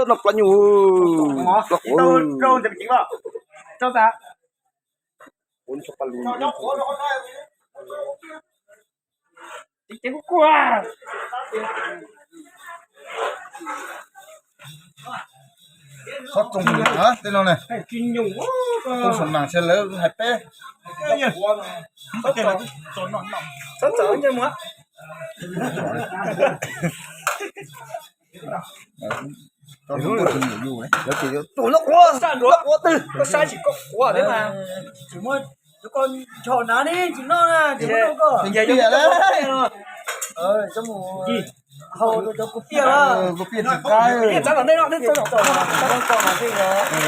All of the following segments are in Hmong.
Noj plab nyuj. Txhob txoo tej no ne. Txoo saum mas ntshe lawv hais peb. Tus loj quav, loj quav twg koj saib tsis koj quav thiab mas. Tsis muaj, koj nchos hnav ne, tsis noj na, tsis muaj noj koj. Cov mus hau rau cov kua piaj, kua piaj tsis qab.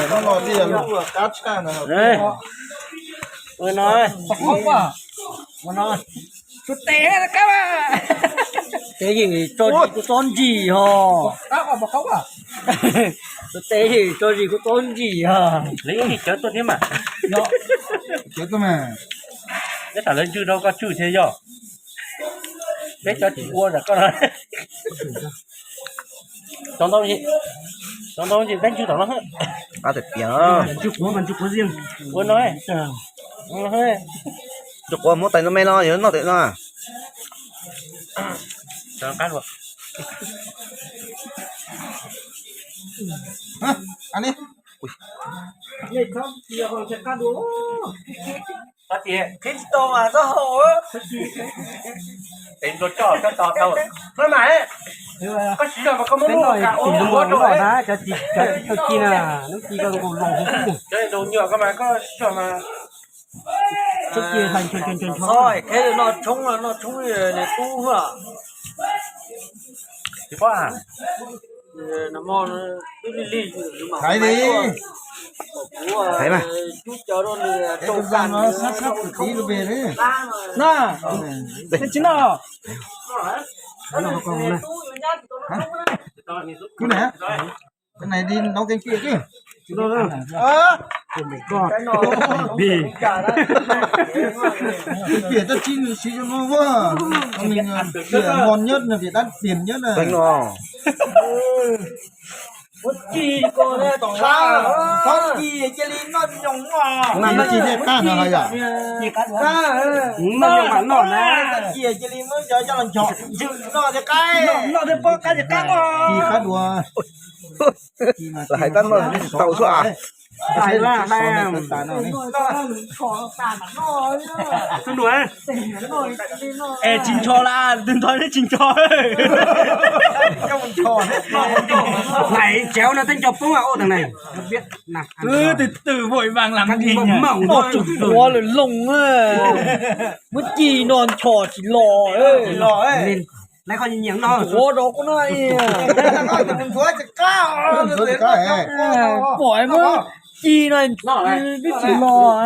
Hnub no thiaj yog lub kab tshaj no. Ua no, ua no. Tus tes qab, tes yeej tso zis kuv txob ntsis ho. Tus tes yeej tso zis kuv txob ntsis ho. Lawv ib cawv tuaj thiab mas. Cawv tuaj mas. Neb tham lawv ntswj rau koj tswj thiab yog. Peb cov tsis ua ntawm koj no. Cov ntau, cov ntau ces peb ntswj tom no. Qab tiag tiag. Ua no. Tus quav muab tais no me no yuav noj tes no. Qhib tsis tau mas txhob haus. Tes ntuas coj coj tos tau. Koj mas, koj siv zog mas koj muab lub ka ua ua rau na, cov ci na, lub ci koj nqus loo. Cov nyuam koj mas koj siv zog mas. Txhob cia hlais ncho ncho ncho ncho. Qheb noj tshoob, noj tshoob li tub a. Tsis paub a. Thaiv li. Thaiv mas. Cub cawv rau nws rau zag no sab sab kwv tij lub npe li. Na, nej tsis noj. Kwv na, cái này đi nấu canh kia chứ. Cái kia chắc chín xíu cho nó quá. Mình kia ngon nhất là vì đắt tiền nhất này. Bánh no. Muab ci ko ne, tov qab, tov ci cia li noj nyoos os. Noj ci thiaj qab no los yom. Noj nyoos mas noj na. Tov ci cia li muab cov coj los nchos ntswm noj thiaj qab. Noj thiaj pab qab thiaj qab os. Ci qab dua. Hais tab noj tsis tau xwb as. Xub nua, es tsis ncho las, twb ntog neb tsis ncho. Lais tsev no tej nco poob ua tag ne. Twb twb voj vang lam ua tsum quav lawm loo, muab ci no ncho tsis los. Quav rau koj no, pom muab ci no twb tsis los.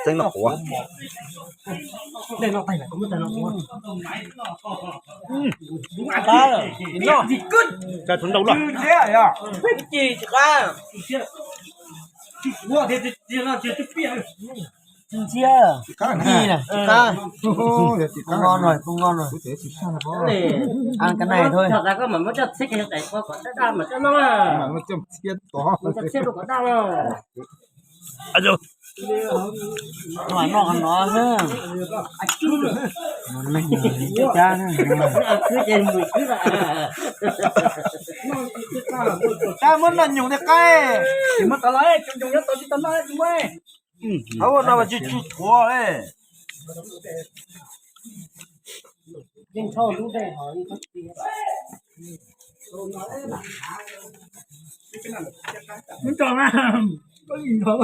Tseeb no quav. Ci tsis qab. Ci na, ci qab. Kuj ngon rồi, kuj ngon rồi. Ăn cái này thôi. Noj no xwb. Cab na. Cab muab noj nyoos thiaj qab. Tsis muab tau los, nyoos nyoos nyob tau tsis tau noj tsis muab. Hauv no mas tsw tsw thuav li. Muab tso na, koj yeej nthov.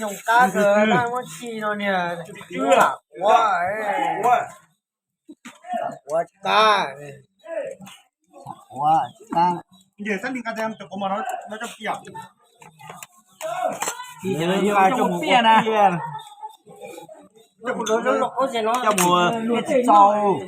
Nyoos qab kawg, muab ci no niag, ua, ua qab, ua qab. Coj mus ua piaj na. Coj mus ua piaj tsis txaus.